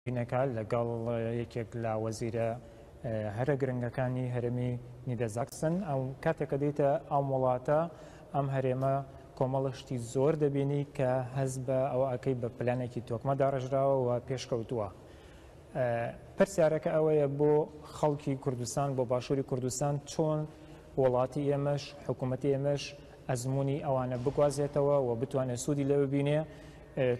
کابینەکە لەگەڵ یەکێک لە وەزیرە هەرە گرنگەکانی هەرێمی نیدەزاکسن. ئەو کاتێک کە دێیتە ئەم وڵاتە، ئەم هەرێمە، کۆمەڵە شتی زۆر دەبینی کە هەست بە ئەوە ئەکەی بە پلانێکی تۆکمە داڕێژراوە و پێشکەوتووە. پرسیارەکە ئەوەیە بۆ خەڵکی کوردستان، بۆ باشووری کوردستان چۆن وڵاتی ئێمەش، حکوومەتی ئێمەش ئەزموونی ئەوانە بگوازێتەوە و بتوانێت سوودی لێ ببینێ،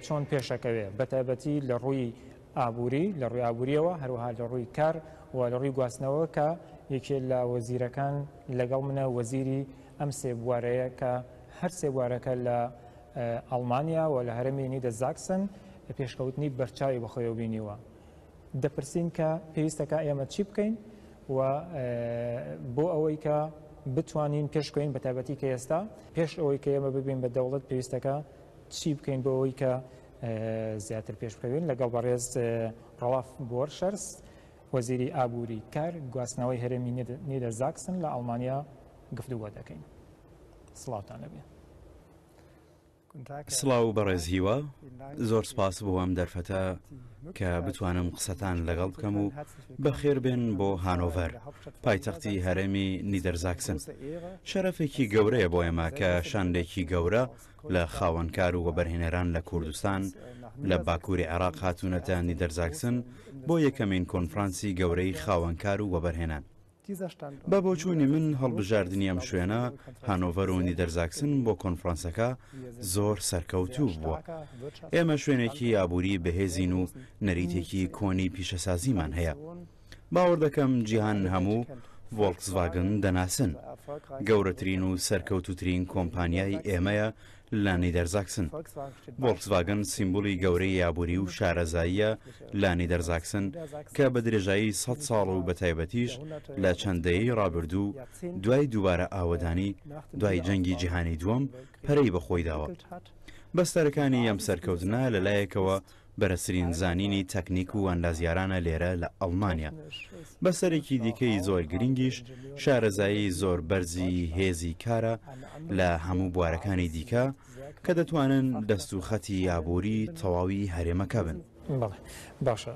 چۆن پێشەکەوێ بەتایبەتی لە ڕووی ئابووری، لە ڕووی ئابووریەوە، هەروەها لە ڕووی کار و لە ڕووی گواستنەوە کە یەکێ لە وەزیرەکان لەگەڵ منە، وەزیری ئەم سێ بوارەیە کە هەر سێ بوارەکە لە ئەڵمانیا و لە هەرێمی نیدە زاکسن پێشکەوتنی بەرچاوی بەخۆیەوە بینیوە. دەپرسین کە پێویستەکە ئێمە چی بکەین و بۆ ئەوەی کە بتوانین پێشکەوین، بەتایبەتی کە ئێستا پێش ئەوەی کە ئێمە ببین بە دەوڵەت پێویستەکە چی بکەین بۆ ئەوەی کە زیاتر پێش بکەوین. لەگەڵ بەڕێز ڕەواف بۆرشەرس، وەزیری ئابووری، کار، گواستنەوەی هەرێمی نیدەرزاکسن لە ئەڵمانیا گفتوگۆ دەکەین. سڵاوتان لەبێ. سڵاو بەڕێز هیوا، زۆر سپاس بۆ ئەم دەرفەتە کە بتوانم قسەتان لەگەڵ بکەم و بەخێر بێن بۆ هانۆڤەر، پایتەختی هەرێمی نیدەرزاکسن. شەرەفێکی گەورەیە بۆ ئێمە کە شاندێکی گەورە لە خاوەنکار و وەبەرهێنەران لە کوردستان لە باکووری عێراق هاتوونەتە نیدەرزاکسن بۆ یەکەمین کۆنفرانسی گەورەی خاوەنکار و وەبەرهێنان. بە بۆچوونی من هەڵبژاردنی ئەم شوێنە، هانۆڤەر و نیدەرزاکسن، بۆ کۆنفرانسەکە زۆر سەرکەوتوو بووە. ئێمە شوێنێکی ئابووری بەهێزین و نەریتێکی کۆنی پیشەسازیمان هەیە. باوەڕ دەکەم جیهان هەموو ڤۆڵکسڤاگن دەناسن. گەورەترین و سەرکەوتووترین کۆمپانیای ئێمەیە لە نیدەرزاکسن. ڤۆڵکسڤاگن سیمبولی گەورەی ئابووری و شارەزاییە لە نیدەرزاکسن کە بە درێژایی سەد ساڵ و بەتایبەتیش لە چەند دەیەی ڕابردوو دوای دووبارە ئاوەدانی دوای جەنگی جیهانی دووەم پەرەی بەخۆی داوە. بەستەرەکانی ئەم سەرکەوتنە لەلایەکەوە بەرزترین زانینی تەکنیک و ئەندازیارانە لێرە لە ئەڵمانیا. بەستەرێکی دیکەی زۆر گرنگیش شارەزایی زۆر بەرزی هێزی کارە لە هەموو بوارەکانی دیکە کە دەتوانن دەست و خەتی ئابووری تەواوی هەرێمەکە بن. بەڵێ باشە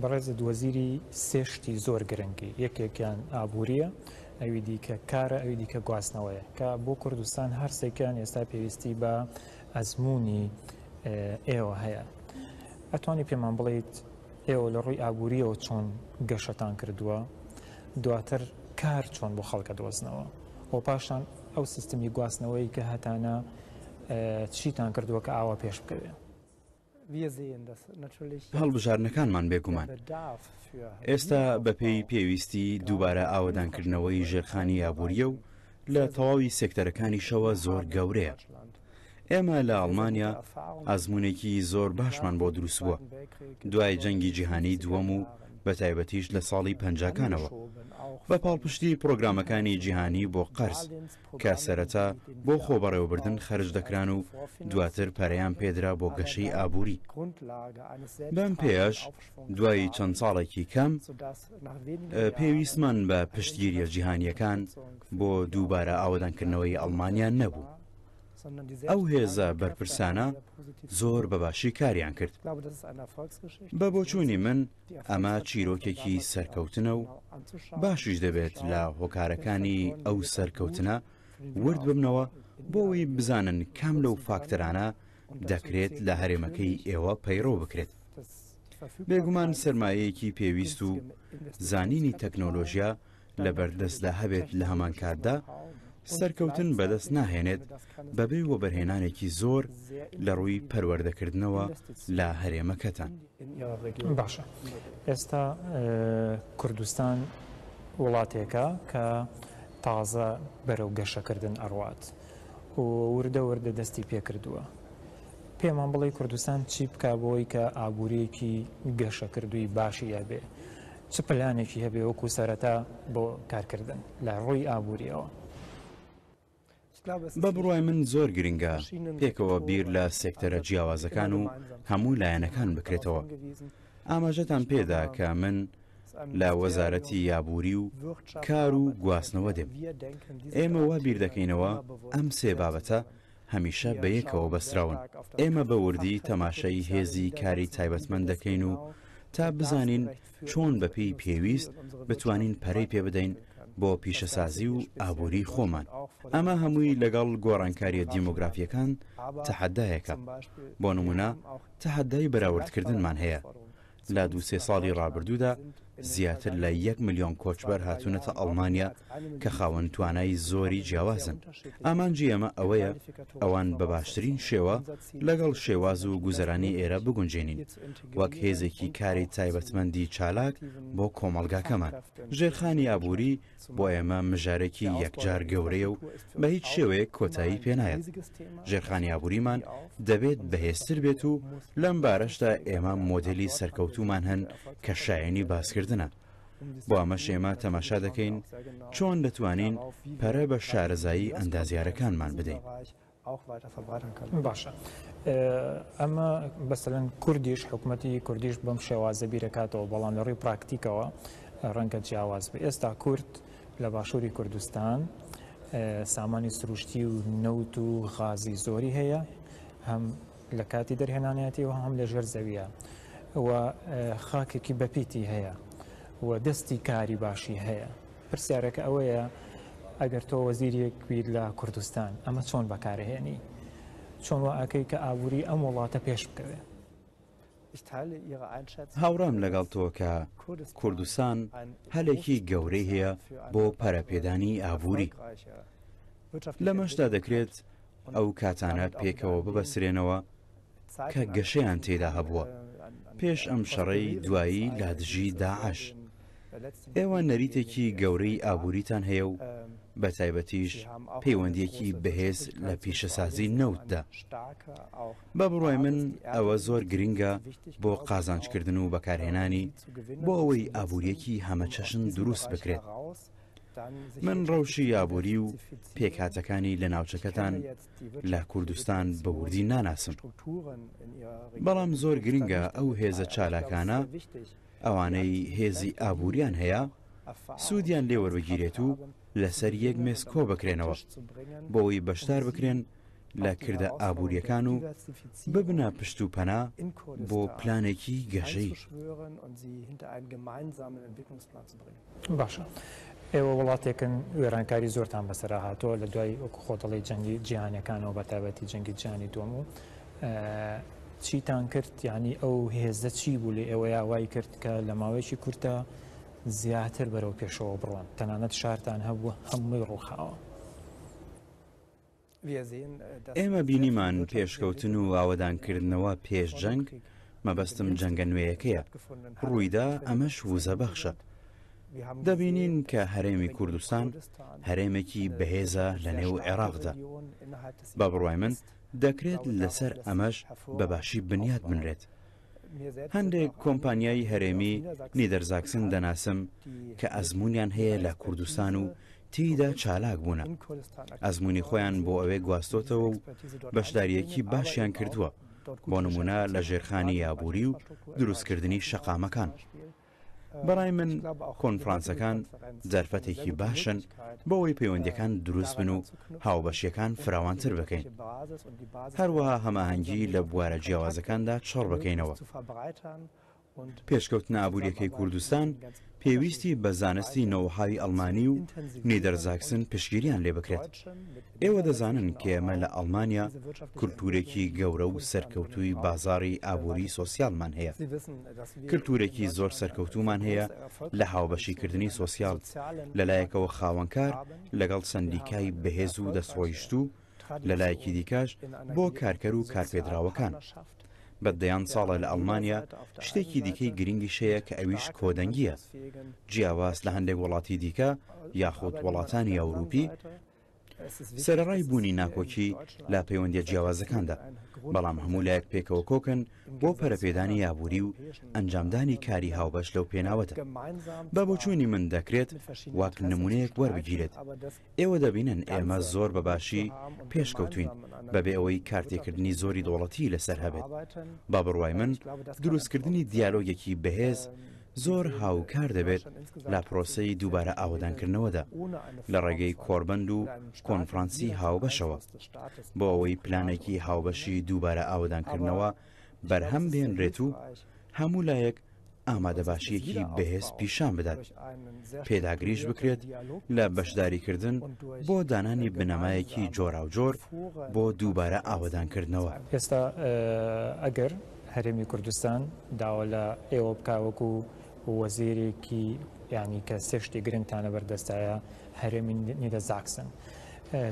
بەڕێزت وەزیری سێ شتی زۆر گرنگی، یەکێکیان ئابوورییە، ئەوی دیکە کارە، ئەوی دیکە گواستنەوەیە کە بۆ کوردستان هەرسێکیان ئێستا پێویستی بە ئەزموونی ئێوە هەیە. ئەتوانی پێمان بڵێیت ئێوە لە ڕووی ئابووریەوە چۆن گەشەتان کردووە، دواتر کار چۆن بۆ خەڵکە دۆزنەوە و پاشان ئەو سیستمی گواستنەوەی کە هەتانە چیتان کردووە کە ئاوا پێش بکەوێ؟ هەڵبژاردنەکانمان بێگومان ئێستا بەپێی پێویستی دووبارە ئاوەدانکردنەوەی ژێرخانی ئابووریە و لە تەواوی سێکتەرەکانیشەوە زۆر گەورەیە. ئێمە لە ئەڵمانیا ئەزموونێکی زۆر باشمان بۆ دروست بووە دوای جەنگی جیهانی دووەم و بە تایبەتیش لە ساڵی پەنجاکانەوە بە پاڵپشتی پرۆگرامەکانی جیهانی بۆ قەرز کە سەرەتا بۆ خۆبەڕێوەبردن خەرج دەکران و دواتر پەرەیان پێدرا بۆ گەشەی ئابووری. بەم پێیەش دوای چەند ساڵێکی کەم پێویستمان بە پشتگیریە جیهانیەکان بۆ دووبارە ئاوەدانکردنەوەی ئەڵمانیا نەبوو. ئەو هێزە بەرپرسانە زۆر بەباشی کاریان کرد. بە بۆچوونی من ئەمە چیرۆکێکی سەرکەوتنە و باشیش دەبێت لە هۆکارەکانی ئەو سەرکەوتنە ورد ببنەوە بۆ ئەوەی بزانن کام لەو فاکتەرانە دەکرێت لە هەرێمەکەی ئێوە پەیڕەو بکرێت. بێگومان سەرمایەیەکی پێویست و زانینی تەکنۆلۆژیا لەبەردەستدا هەبێت لە هەمانکاتدا سەرکەوتن بەدەست ناهێنێت بەبێ وەبەرهێنانێکی زۆر لە ڕووی پەروەردەکردنەوە لە هەرێمەکەتان. باشە ئێستا کوردستان وڵاتێکە کە تازە بەرەو گەشەکردن ئەڕوات و وردە وردە دەستی پێکردووە. پێمان بڵێ کوردستان چی بکا بۆی کە ئابووریەکی گەشەکردووی باشی هەبێ؟ چ پلانێکی هەبێ وەکو سەرەتا بۆ کارکردن لە ڕووی ئابووریەوە؟ بە بڕوای من زۆر گرنگە پێکەوە بیر لە سێکتەرە جیاوازەکان و هەموو لایەنەکان بکرێتەوە. ئاماژەتان پێدا کە من لە وەزارەتی ئابووری و کار و گواستنەوە دێم. ئێمە وا بیر دەکەینەوە ئەم سێ بابەتە هەمیشە بە یەکەوە بەستراون. ئێمە بە وردی تەماشای هێزی کاری تایبەتمەند دەکەین و تا بزانین چۆن بەپێی پێویست بتوانین پەرەی پێ بدەین بۆ پیشەسازی و ئابووری خۆمان. ئەمە هەمووی لەگەڵ گۆڕانکارییە دیمۆگرافییەکان تەحەدایەکە. بۆ نموونە تەحەدای بەراوردکردنمان هەیە. لە دوو سێ ساڵی ڕابردوودا زیاتر لە یەک ملیۆن کۆچبەر هاتوونەتە ئەڵمانیا کە خاوەن توانای زۆری جیاوازن. ئامانجی ئێمە ئەوەیە ئەوان بە باشترین شێوە لەگەڵ شێواز و گوزەرانی ئێرە بگونجێنین وەک هێزێکی کاری تایبەتمەندی چالاک بۆ کۆمەڵگاکەمان. ژێرخانی ئابووری بۆ ئێمە مژارێکی یەکجار گەورەیە و بە هیچ شێوەیەک کۆتایی پێنایەت. ژێرخانی ئابووریمان دەبێت بەهێزتر بێت و لەم بارەشدا ئێمە مۆدێلی سەرکەوتوومان هەن کە شایەنی باسکردنە. بۆ ئەمەش ئێمە تەماشا دەکەین چۆن دەتوانین پەرە بە شارەزایی ئەندازیارەکانمان بدەین. باشە ئەمە بەسەلەن کوردیش حکوومەتی کوردیش بەم شێوازە بیرەکاتەوە بەڵام لە ڕووی پراکتیکەوە ڕەنگە جیاواز بێ ئێستا کورد لە باشووری کوردستان سامانی سروشتی و نەوت و غازی زۆری هەیە هەم لە کاتی دەرهێنانەتی و هەم لە ژێر زەویە و خاکێکی بەپیتی هەیە و دەستی کاری باشی هەیە پرسیارەکە ئەوەیە ئەگەر تۆ وەزیرێک بیت لە کوردستان ئەمە چۆن بەکارهێنی؟ چۆن وا ئەکەی کە ئابووری ئەم وڵاتە پێش بکەوێ؟ هاوڕام لەگەڵ تۆ کە کوردستان هەلێکی گەورەی هەیە بۆ پەرەپێدانی ئابووری. لەمەشدا دەکرێت ئەو کاتانە پێکەوە ببەسترێنەوە کە گەشەیان تێدا هەبووە پێش ئەم شەڕەی دوایی لە دژی داعش. ئێوە نەریتێکی گەورەی ئابووریتان هەیە و بە تایبەتیش پەیوەندیەکی بەهێز لە پیشەسازی نەوتدا. بە بڕوای من ئەوە زۆر گرنگە بۆ قازانجکردن و بەکارهێنانی بۆ ئەوەی ئابووریەکی هەمەچەشن دروست بکرێت. من ڕەوشی ئابووری و پێکهاتەکانی لە ناوچەکەتان لە کوردستان بە وردی ناناسم. بەڵام زۆر گرنگە ئەو هێزە چالاکانە، ئەوانەی هێزی ئابووریان هەیە، سوودیان لێ وەربگیرێت و لەسەر یەک مێز کۆ بکرێنەوە بۆ ئەوەی بەشدار بکرێن لە کردە ئابوورییەکان و ببنە پشت و پەنا بۆ پلانێکی گەشەی. باشە ئێوە وڵاتێکن وێرانکاری زۆرتان بەسەرا هاتووە لە دوای وەکو خۆت دەڵێی جەنگی جیهانیەکانەوە بە تایبەتی جەنگی جیهانی دووەم و چیتان کرد یعنی ئەو هێزە چی بوو لە ئێوەیا وای کرد کە لە ماوەیەکی کورتە زیاتر بەرەو پێشەوە بڕۆن تەنانەت شارتان هەبوو هەمووی ڕووخاوە. ئێمە بینیمان پێشکەوتن و ئاوەدانکردنەوە پێش جەنگ، مەبەستم جەنگە نوێیەکەیە، ڕوویدا، ئەمەش وزەبەخشە. دەبینین کە هەرێمی کوردستان هەرێمێکی بەهێزە لەنێو عێراقدا. بە بڕوای من دەکرێت لەسەر ئەمەش بە باشی بنیات بنرێت. هەندێک کۆمپانیای هەرێمی نیدەرزاکسن دەناسم کە ئەزموونیان هەیە لە کوردستان و تێیدا چالاک بوونە. ئەزموونی خۆیان بۆ ئەوێ گواستۆتەوە و بەشدارییەکی باشیان کردووە، بۆ نموونە لە ژێرخانی ئابووری و دروستکردنی شەقامەکان. بەڕای من کۆنفرانسەکان دەرفەتێکی باشن بۆ ئەوەی پەیوەندییەکان دروست بن و هاوبەشییەکان فراوانتر بکەین. هەروەها هەماهەنگی لە بوارە جیاوازەکاندا چڕ بکەینەوە. پێشکەوتنە ئابوورییەکەی کوردستان پێویستی بە زانستی نۆوهاوی ئەڵمانی و نیدەرزاکسن پشتگیریان لێ بکرێت. ئێوە دەزانن کە ئێمە لە ئەڵمانیا کولتوورێکی گەورە و سەرکەوتووی بازاڕی ئابووری سۆسیالمان هەیە. کلتورێکی زۆر سەرکەوتوومان هەیە لە هاوبەشیکردنی سۆسیال، لەلایەکەوە خاوەنکار لەگەڵ سەندیکای بەهێز و دەستڕۆیشتوو، لەلایەکی دیکەش بۆ کارکەر و کارپێدراوەکان. بە دەیان ساڵە لە ئەڵمانیا شتێکی دیکەی گرنگیش هەیە کە ئەویش کۆدەنگییە. جیاواز لە هەندێک وڵاتی دیکە یاخود وڵاتانی ئەوروپی، سەرەڕای بوونی ناکۆکی لە پەیوەندییە جیاوازەکاندا، بەڵام هەموو لایەک پێکەوە کۆکن بۆ پەرەپێدانی ئابووری و ئەنجامدانی کاری هاوبەش لەو پێناوەدا. بە بۆچوونی من دەکرێت وەک نموونەیەک وەربگیرێت. ئێوە دەبینن ئێمە زۆر بە باشی پێشکەوتووین بەبێ ئەوەی کارتێکردنی زۆری دەوڵەتی لەسەر هەبێت. بە بڕوای من دروستکردنی دیالۆگێکی بەهێز زۆر هاوکار دەبێت لە پرۆسەی دووبارە ئاوەدانکردنەوەدا لە ڕێگەی کۆربەند و کۆنفرانسی هاوبەشەوە بۆ ئەوەی پلانێکی هاوبەشی دووبارە ئاوەدانکردنەوە بەرهەم بهێنرێت و هەموو لایەک ئامادەباشییەکی بەهێز پیشان بدات، پێداگریش بکرێت لە بەشداریکردن بۆ دانانی بنەمایەکی جۆراوجۆر بۆ دووبارە ئاوەدانکردنەوە. ئێستا ئەگەر هەرێمی کوردستان داوا لە ئێوە بکا وەکو وەزیرێکی یانی کە سێ شتی گرنگتانە بەردەستایە هەرێمی نیدەزاکسن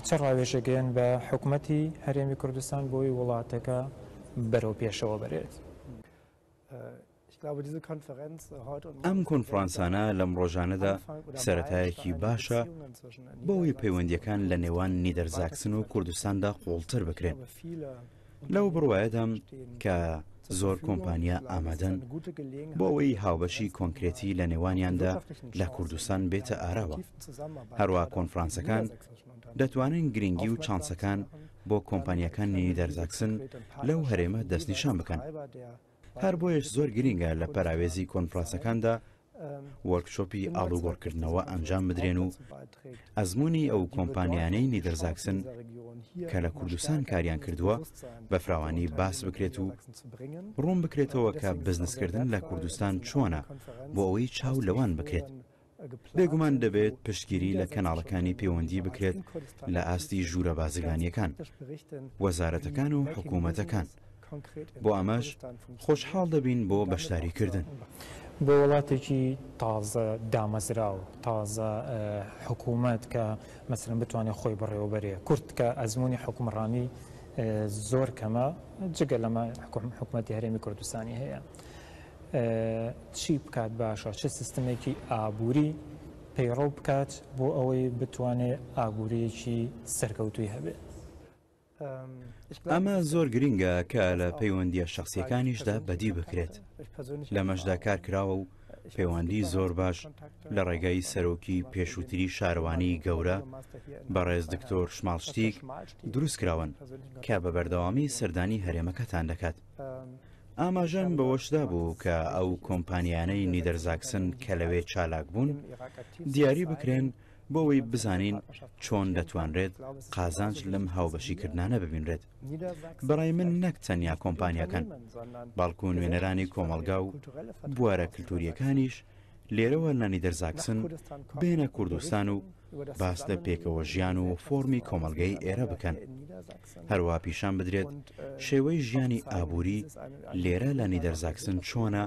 چ ڕاوێژێک بە حکومەتی هەرێمی کوردستان بۆی وڵاتەکە بەرەو پێشەوە بەرێت؟ ئەم کۆنفرانسانە لەم ڕۆژانەدا سەرەتایەکی باشە بۆ ئەوەی پەیوەندییەکان لە نێوان نیدەرزاکسن و کوردستاندا قووڵتر بکرێن. لەو بڕوایەدام کە زۆر کۆمپانیا ئامادەن بۆ ئەوەی هاوبەشی کۆنکرێتی لە نێوانیاندا لە کوردستان بێتە ئاراوە. هەروەها کۆنفرانسەکان دەتوانن گرنگی و چانسەکان بۆ کۆمپانیاکانی نیدەرزاکسن لەو هەرێمە دەستنیشان بکەن. هەر بۆیەش زۆر گرینگە لە پەراوێزی کۆنفرانسەکاندا وۆرکشۆپی ئاڵوگۆڕکردنەوە ئەنجام بدرێن و ئەزموونی ئەو کۆمپانیانەی نیدەرزاکسن کە لە کوردستان کاریان کردووە بە فراوانی باس بکرێت و ڕوون بکرێتەوە کە بزنسکردن لە کوردستان چۆنە بۆ ئەوەی چاو لەوان بکرێت. بێگومان دەبێت پشتگیری لە کەناڵەکانی پەیوەندی بکرێت لە ئاستی ژوورە بازرگانییەکان، وەزارەتەکان و حکوومەتەکان. بۆ ئەمەش خۆشحاڵ دەبین بۆ بەشداریکردن. بۆ وڵاتێکی تازە دامەزراو، تازە حکوومەت کە مەسەلەن بتوانێت خۆی بەڕێوەبەرێ، کورد کە ئەزموونی حوکمڕانی زۆر کەمە، جگە لەمە حکوومەتی هەرێمی کوردستانی هەیە. چی بکات باشە، چ سیستمێکی ئابووری پەیڕەو بکات بۆ ئەوەی بتوانێت ئابوورییەکی سەرکەوتووی هەبێت؟ ئەمە زۆر گرنگە کە لە پەیوەندییە شەخسییەکانیشدا بەدی بکرێت. لەمەشدا کار کراوە و پەیوەندی زۆر باش لە ڕێگای سەرۆکی پێشووتری شارەوانیی گەورە بەڕێز دکتۆر شماڵشتیک دروست کراون کە بە بەردەوامی سەردانی هەرێمەکەتان دەکات. ئاماژەم بەوەشدا بوو کە ئەو کۆمپانیانەی نیدەرزاکسن کە لەوێ چالاک بوون دیاری بکرێن بۆ ئەوەی بزانین چۆن دەتوانرێت قازانج لەم هاوبەشیکردنانە ببینرێت. بەڕای من نەک تەنیا کۆمپانیاکان، بەڵکو نوێنەرانی کۆمەڵگا و بوارە کلتورییەکانیش لێرەوە لە نیدەرزاکسن بێنە کوردستان و باس لە پێکەوە ژیان و فۆرمی کۆمەڵگەی ئێرە بکەن. هەروەها پیشان بدرێت شێوەی ژیانی ئابووری لێرە لە نیدەرزاکسن چۆنە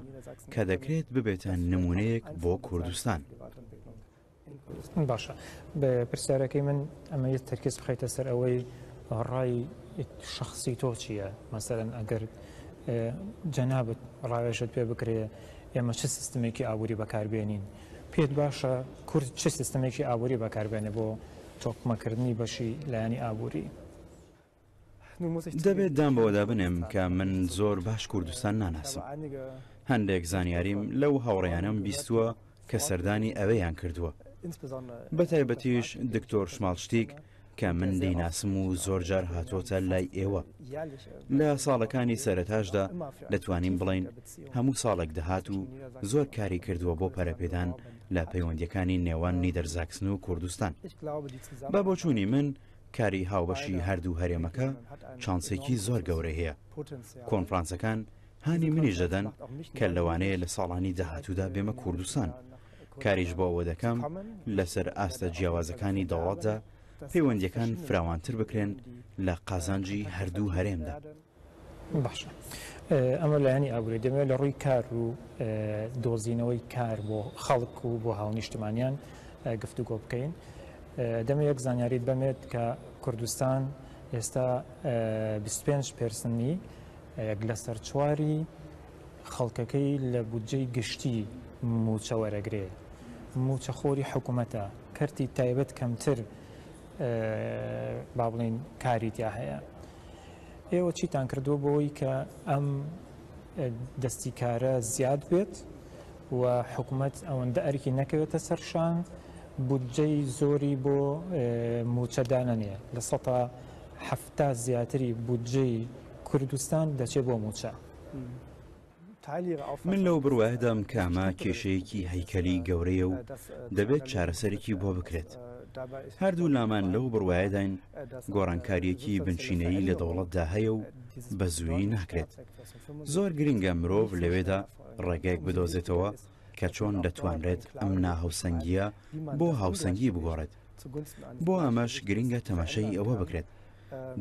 کە دەکرێت ببێتە نموونەیەک بۆ کوردستان. باشە پرسیارەکەی من ئەمەوێت تەرکیز بخەیتە سەر ئەوەی ڕای شخصی تۆ چییە؟ مەسەلەن ئەگەر جەنابت ڕاوێژت پێ بکرێ ئێمە چ سیستمێکی ئابووری بەکاربێنین؟ پێت باشە کورد چ سیستمێکی ئابووری بەکاربێنێ بۆ تۆکمەکردنی بەشی لایەنی ئابووری؟ دەبێت دان بەوەدا بنێم کە من زۆر باش کوردستان ناناسم. هەندێک زانیاریم لەو هاوڕێیانەم بیستووە کە سەردانی ئەوێیان کردووە. بەتایبەتیش دکتۆر شماڵشتیک کە من دەیناسم و زۆر جار هاتۆتە لای ئێوە. لە ساڵەکانی سەرەتاشدا دەتوانین بڵێین هەموو ساڵێک دەهات و زۆر کاری کردووە بۆ پەرەپێدان لە پەیوەندییەکانی نێوان نیدەرزاکسن و کوردستان. بە بۆچوونی من کاری هاوبەشی هەردوو هەرێمەکە چانسێکی زۆر گەورەی هەیە. کۆنفرانسەکان هانی منیش دەدەن کە لەوانەیە لە ساڵانی داهاتوودا بێمە کوردستان. کاریش بۆ ئەوە دەکەم لەسەر ئاستە جیاوازەکانی دەوڵەتدا پەیوەندییەکان فراوانتر بکرێن لە قازانجی هەردوو هەرێمدا. باشە ئەمە لایەنی ئابووری دەمەوێت لە ڕووی کار و دۆزینەوەی کار بۆ خەڵک و بۆ هاونیشتمانیان گفتوگۆ بکەین. دەمەوێت یەک زانیاریت بەمێت کە کوردستان ئێستا 25 پێرسنی یەک لەسەر چواری خەڵکەکەی لە بودجەی گشتی مووچە وەرەگرێ، مووچەخۆری حکومەتە، کەرتی تایبەت کەمتر با بڵێین کاری تیا هەیە. ئێوە چیتان کردووە بۆی کە ئەم دەستی کارە زیاد بێت و حکومەت ئەوەندە ئەرکی نەکەوێتە سەر شان بودجەی زۆری بۆ مووچە دانەنێ لە سەتا 70 زیاتری بودجەی کوردستان دەچێت بۆ مووچە. من لەو بڕوایەدام کە ئەمە کێشەیەکی هەیکەلی گەورەیە و دەبێت چارەسەرێکی بۆ بکرێت. هەردوو لامان لەو بڕوایەداین گۆڕانکارییەکی بنچینەیی لە دەوڵەتدا هەیە و. بە زوویی ناکرێت. زۆر گرنگە مرۆڤ لەوێدا ڕێگەیەک بدۆزێتەوە کە چۆن دەتوانرێت ئەم ناهاوسەنگییە بۆ هاوسەنگی بگۆڕێت. بۆ ئەمەش گرنگە تەماشای ئەوە بکرێت.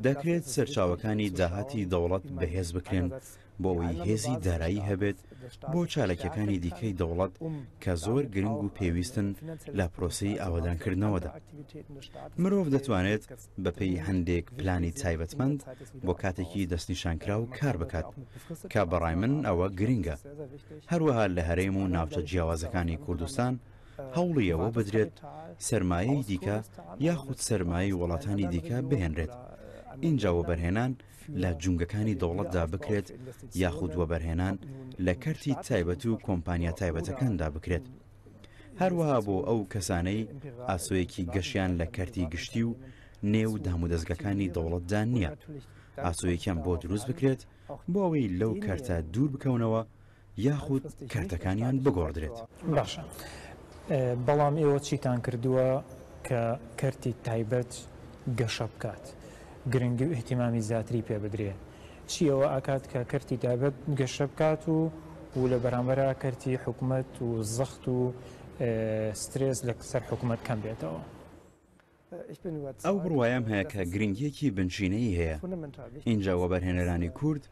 دەکرێت سەرچاوەکانی داهاتی دەوڵەت بەهێز بکرێن بۆ ئەوەی هێزی دارایی هەبێت بۆ چالاکیەکانی دیکەی دەوڵەت کە زۆر گرنگ و پێویستن لە پرۆسەی ئاوەدانکردنەوەدا. مرۆڤ دەتوانێت بەپێی هەندێک پلانی تایبەتمەند بۆ کاتێکی دەستنیشانکراو کار بکات کە بەڕای من ئەوە گرنگە. هەروەها لە هەرێم و ناوچە جیاوازەکانی کوردستان هەوڵی ئەوە بدرێت سەرمایەی دیکە یاخود سەرمایەی وڵاتانی دیکە بهێنرێت ئینجا وەبەرهێنان لە جومگەکانی دەوڵەتدا بکرێت یاخود وەبەرهێنان لە کەرتی تایبەت و کۆمپانیا تایبەتەکاندا بکرێت. هەروەها بۆ ئەو کەسانەی ئاسۆیەکی گەشیان لە کەرتی گشتی و نێو دامودەزگەکانی دەوڵەتدا نییە، ئاسۆیەکیان بۆ دروست بکرێت بۆ ئەوەی لەو کەرتە دوور بکەونەوە یاخود کەرتەکانیان بگۆڕدرێت. باشە بەڵام ئێوە چیتان کردووە کە کەرتی تایبەت گەشە بکات؟ گرنگی و ئیهتیمامی زیاتری پێ بدرێ؟ چی ئەوە ئەکات کە کەرتی تایبەت گەشە بکات و و لە بەرامبەرا کەرتی حکومەت و زەخت و سترێس لە سەر حکومەت کەم بێتەوە؟ ئەو بڕوایەم هەیە کە گرنگییەکی بنچینەیی هەیە، ئینجا وەبەرهێنەرانی کورد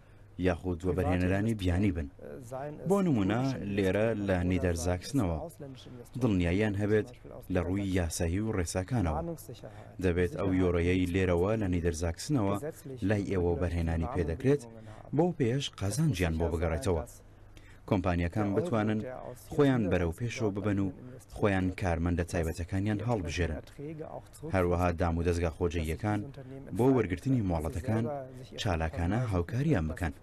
یاخود وەبەرهێنەرانی بیانی بن، بۆ نموونە لێرە لە نیدەرزاکسنەوە، دڵنیاییان هەبێت لە ڕووی یاسایی و ڕێساکانەوە. دەبێت ئەو یۆرۆیەی لێرەوە لە نیدەرزاکسنەوە لای ئێوە وەبەرهێنانی پێدەکرێت، بەو پێیەش قازانجیان بۆ بگەڕێتەوە. کۆمپانیاکان بتوانن خۆیان بەرەو پێشەوە ببەن و خۆیان کارمەندە تایبەتەکانیان هەڵبژێرن. هەروەها دامودەزگا خۆجێییەکان بۆ وەرگرتنی مۆڵەتەکان چالاکانە هاوکاریان بکەن.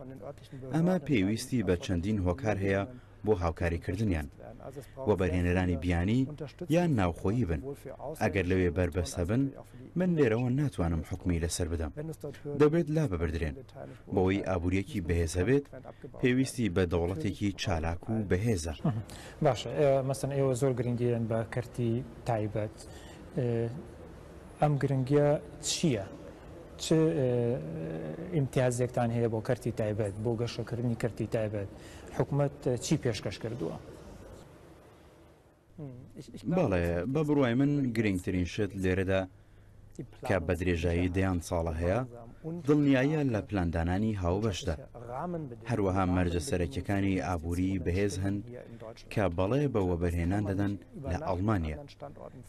ئەمە پێویستی بە چەندین هۆکار هەیە بۆ هاوکاریکردنیان. وەبەرهێنەرانی بیانی یان ناوخۆیی بن، ئەگەر لەوێ بەربەست هەبن، من لێرەوە ناتوانم حوکمی لەسەر بدەم. دەبێت لاببردرێن. بەوەی ئابوورییەکی بەهێز هەبێت، پێویستی بە دەوڵەتێکی چالاک و بەهێزە. باشە مەسەن ئێوە زۆر گرنگیان بە کەرتی تایبەت ئەم گرنگیە چییە؟ چ ئیمتیازێکتان هەیە بۆ کەرتی تایبەت بۆ گەشەکردنی کەرتی تایبەت حکومەت چی پێشکەش کردووە؟ بەڵێ، بە بڕوای من گرنگترین شت لێرەدا کە بە درێژایی دەیان ساڵە هەیە، دڵنیاییە لە پلاندانانی هاوبەشدا. هەروەها مەرجە سەرەکیەکانی ئابووری بەهێز هەن کە بەڵێ بە وەبەرهێنان دەدەن لە ئەڵمانیا.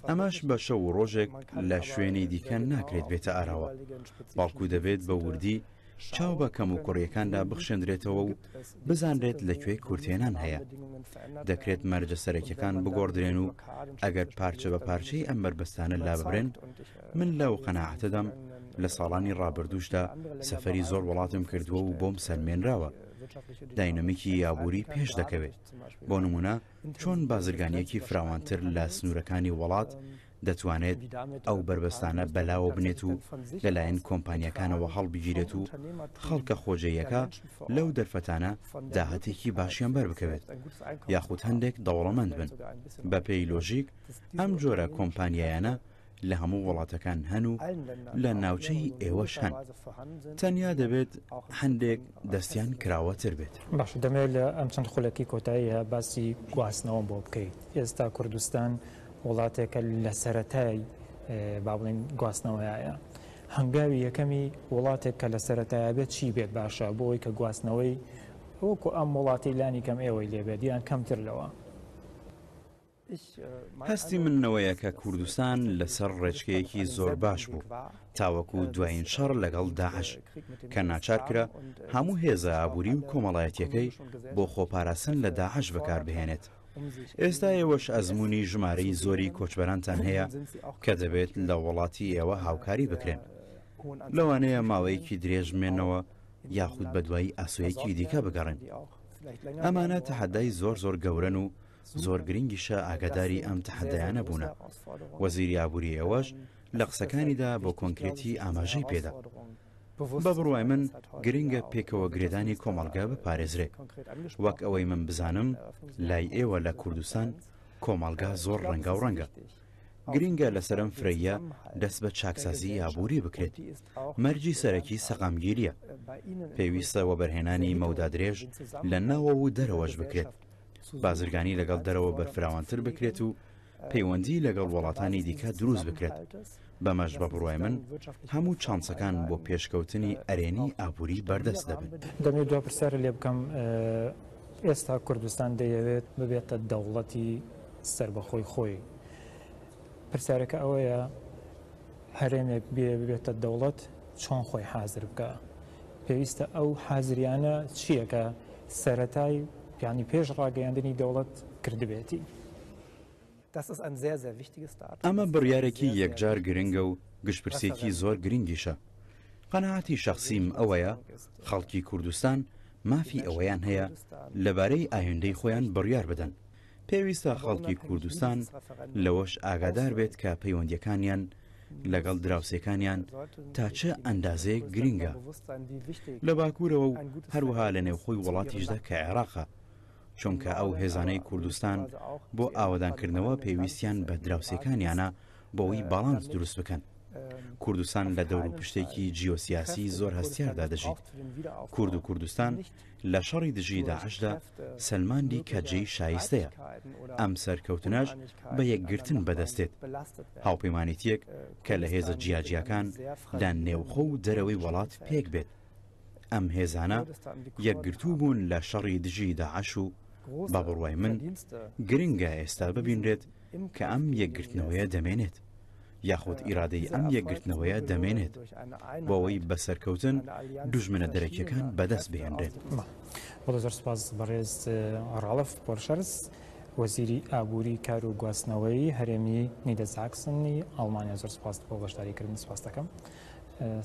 ئەمەش بە شەو و ڕۆژێک لە شوێنی دیکە ناکرێت بێتە ئاراوە، بەڵکو دەبێت بە وردی چاو بە کەموکوڕییەکاندا بخشێندرێتەوە و بزانرێت لە کوێ کورتهێنان هەیە. دەکرێت مەرجە سەرەکیەکان بگۆڕدرێن و ئەگەر پارچە بە پارچەی ئەم بەربەستانە لاببرێن، من لەو قەناعەتەدام لە ساڵانی ڕابردووشدا سەفەری زۆر وڵاتم کردووە و بۆم سەلمێنراوە داینەمیکی ئابووری پێش دەکەوێت. بۆ نموونە چۆن بازرگانییەکی فراوانتر لە سنوورەکانی وڵات دەتوانێت ئەو بەربەستانە بەلاوە بنێت و لەلایەن کۆمپانیاکانەوە هەڵبگیرێت و خەڵکە خۆجێیەکە لەو دەرفەتانە داهاتێکی باشیان بەربکەوێت یاخود هەندێک دەوڵەمەند بن. بەپێی لۆژیک ئەم جۆرە کۆمپانیایانە لە هەموو وڵاتەکان هەن و لە ناوچەی ئێوەش هەن. تەنیا دەبێت هەندێک دەستیان کراوەتر بێت. باشە دەمەوێت لە ئەم چەند خولەکی کۆتاییە باسی گواستنەوەم بۆ بکەیت. ئێستا کوردستان وڵاتێکە لە سەرەتای با بڵێین گواستنەوەیە. هەنگاوی یەکەمی وڵاتێک کە لە سەرەتایە بێت چی بێت باشە بۆ ئەوەی کە گواستنەوەی وەکو ئەم وڵاتی لانی کەم ئێوەی لێبێت یان کەمتر لەوە؟ هەستی من ئەوەیە کە کوردستان لەسەر ڕێچکەیەکی زۆر باش بوو تاوەکو دوایین شەڕ لەگەڵ داعش کە ناچار کرا هەموو هێزە ئابووری و کۆمەڵایەتیەکەی بۆ خۆپاراستن لە داعش بەکاربهێنێت. ئێستا ئێوەش ئەزموونی ژمارەی زۆری کۆچبەرانتان هەیە کە دەبێت لە وڵاتی ئێوە هاوکاری بکرێن. لەوانەیە ماوەیەکی درێژ بمێنەوە یاخود بەدوای ئاسۆیەکی دیکە بگەڕێن. ئەمانە تەحەدای زۆر زۆر گەورەن و زۆر گرنگیشە ئاگاداری ئەم تەحەدایانە بوونە. وەزیری ئابووری ئێوەش لە قسەکانیدا بۆ کۆنکرێتی ئاماژەی پێدا. بە بڕوای من گرنگە پێکەوە گرێدانی کۆمەڵگە بپارێزرێ. وەک ئەوەی من بزانم لای ئێوە لە کوردستان کۆمەڵگا زۆر ڕەنگاوڕەنگە. گرینگە لەسەر ئەم فرەییە دەست بە چاکسازیی ئابووری بکرێت. مەرجی سەرەکی سەقامگیرییە. پێویستە وەبەرهێنانی مەودادرێژ لە ناوەوە و دەرەوەش بکرێت. بازرگانی لەگەڵ دەرەوە بەرفراوانتر بکرێت و پەیوەندی لەگەڵ وڵاتانی دیکە دروست بکرێت. بەمەش بە بڕوای من هەموو چانسەکان بۆ پێشکەوتنی ئەرێنی ئابووری بەردەست دەبن. دەمەوێت دوا پرسیارت لێ بکەم، ئێستا کوردستان دەیەوێت ببێتە دەوڵەتی سەربەخۆی خۆی. پرسیارەکە ئەوەیە هەرێمێک بێ ببێتە دەوڵەت چۆن خۆی حازر بکە؟ پێویستە ئەو حازریانە چییە کە سەرەتای یانی پێش ڕاگەیاندنی دەوڵەت کردبێتی؟ ئەمە بڕیارێکی یەکجار گرنگە و گشتپرسییەکی زۆر گرنگیشە. قەناعەتی شەخسیم ئەوەیە خەڵکی کوردستان مافی ئەوەیان هەیە لەبارەی ئایندەی خۆیان بڕیار بدەن. پێویستە خەڵکی کوردستان لەوەش ئاگادار بێت کە پەیوەندییەکانیان لەگەڵ دراوسێکانیان تا چ ئەندازەیەک گرنگە لە باکوورەوە و هەروەها لە نێوخۆی وڵاتیشدا کە عێراقە، چونکە ئەو هێزانەی کوردستان بۆ ئاوەدانکردنەوە پێویستیان بە دراوسێکانیانە بۆ ئەوەی باڵانس دروست بکەن. کوردستان لە دەوروپشتێکی جیۆسیاسی زۆر هەستیاردا دەژیت. کورد و کوردستان لە شەڕی دژی داعشدا سەلماندی کە جێی شایستەیە. ئەم سەرکەوتنەش بە یەکگرتن بەدەست دێت. هاوپەیمانێتییەک کە لە هێزە جیاجیاکان لە نێوخۆ و دەرەوەی وەڵات پێک بێت. ئەم هێزانە یەکگرتوو بوون لە شەڕی دژی داعش و بە بڕوای من گرنگە ئێستا ببینرێت کە ئەم یەکگرتنەوەیە دەمێنێت یاخود ئیرادەی ئەم یەکگرتنەوەیە دەمێنێت بۆ ئەوەی بە سەرکەوتن دوژمنە دەرەکیەکان بەدەست بهێنرێت. بەڵێ زۆر سوپاس بەڕێز ڕاڵف پۆرشەرز وەزیری ئابووری کار و گواستنەوەی هەرێمی نیدەزاکسنی ئەڵمانیا زۆر سوپاس بۆ بەشداریکردن سوپاس دەکەم.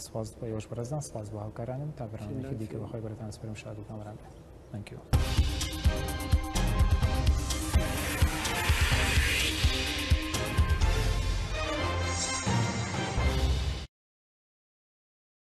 سپاس بۆ ئێوەش بەڕێزان سپاس بۆ هاوکارانم تا بەرنامەیەکی دیکە بەخوای بەرەتان سپەرم شاد و کامەران بێت. Thank you.